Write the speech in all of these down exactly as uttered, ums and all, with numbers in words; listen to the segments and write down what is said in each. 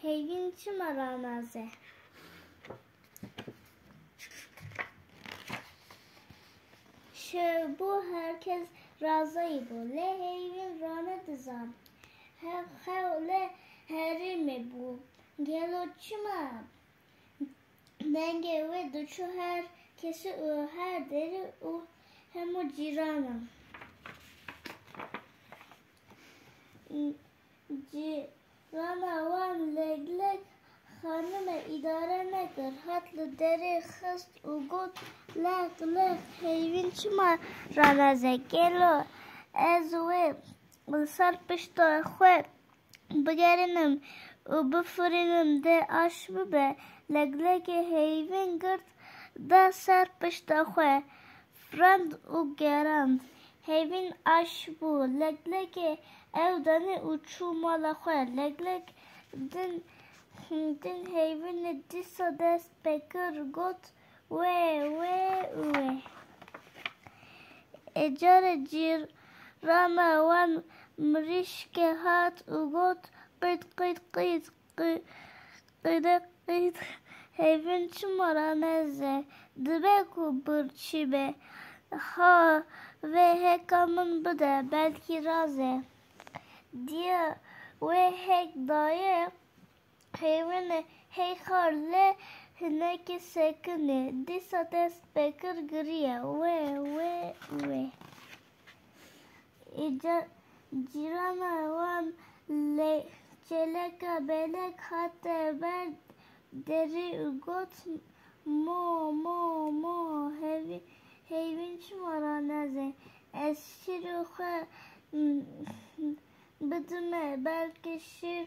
Heyvîn çima ranase? Şew bû, her kes razayî bû, lê heyvîn ranedizan. Hev xew li herêmê bû. Gelo çima? Dengê wê diçû her kesî û her derî û hemû cîranan. Cîrana wan Leglek xanime îdare nekir, hat li derê xist û got, Leq, leq, heyvîn çima raneze? Gelo ez wê li ser pişta xwe bigerînim û bifirînim dê aş bibe? Leglekê heyvîn girt da ser pişta xwe, firand û gerand. Heyvîn aş bû. Leglekê ew danî û çû mala xwe. Leglek din, din heyvînê dîsa dest pê kir, got, Wê, wê û wê. Ê carê cîrana wan mirîşke hat û got, Qît, qît, qît, qî-, qîde, qît, heyvîn çima raneze? Dibe ku birçî be. Ha, vê heka min bide, belkî raz e. Diya wê hek daye, heyvînê hey xar lê hinekî sekinî. Dîsa dest pê kir giriye. Wê, wê, wê. Îca cîrana wan lê çêleka belek hate ber derî û got, Mo, mo, mo, hevî-, heyvîn çima raneze? Ez şîrê xwe, mm, bidime, belkî şîr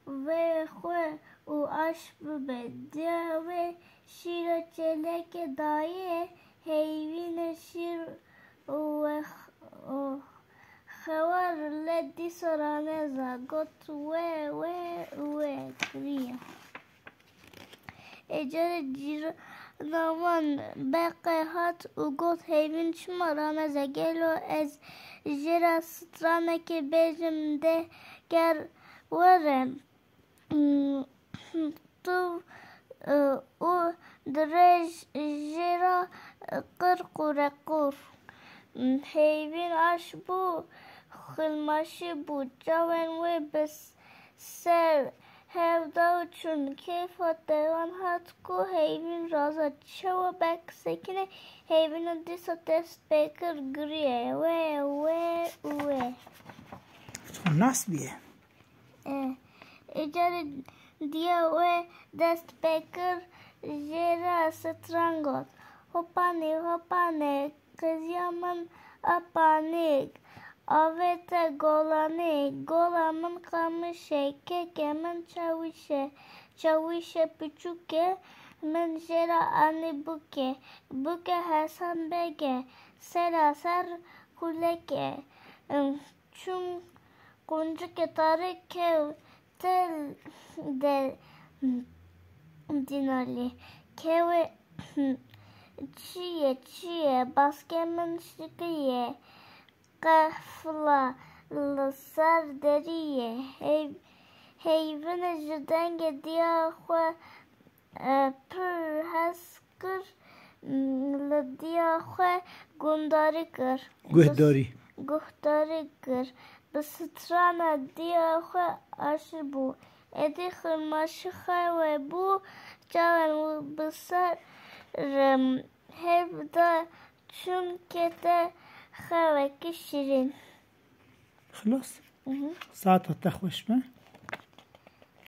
vê xwe û aş bibe. Diya wê şîra çêlekê dayê, heyvînê şîr û wex-, û xewar lê dîsa raneza, got, Wê, wê û wê kiriye. Ê carê cîrana wan beqê hat û got, Heyvîn çima raneze? Gelo ez jê re stranekê bêjim dê ker were, tu, e, û dirêj jê re qir qûreqûr. Heyvîn aş bû, xilmaşî bû, çavên wê bi ser hev da û çûn. Keyfa tevan hat ku heyvîn raza, çawa bek sekinê, heyvîna dîsa dest pê kir giriye. Wê, wê û wê. Çiqas nas bûye. E, ê carê diya wê dest pê kir jê re stran got. Hopanê, hopanê, Qeziya min apanêk, avête golanê, gola min qamiş e, keke min çawîş e, çawîşe piçûk e, min jê re anî bûke, bûke Hesan Beg e, sera ser xulek e. Çûm quncikê tarik kew, Til de dinalî. Kewê çi ye, çi ye? Baskê min şikiye. Qefla li ser derî ye. Hey-, heyvine ji dengê diya xwe, e, pir hez kir, li diya xwe gundarî kir. Guhdarî. Guhdarî kir. Bi strana diya xwe aşî bû. Êdî xilmaşî xew e bû, çavên wî bi ser, em, hev de çûn kete xewekî şîrîn. Xilas? Mhm. Saeta te xweş be.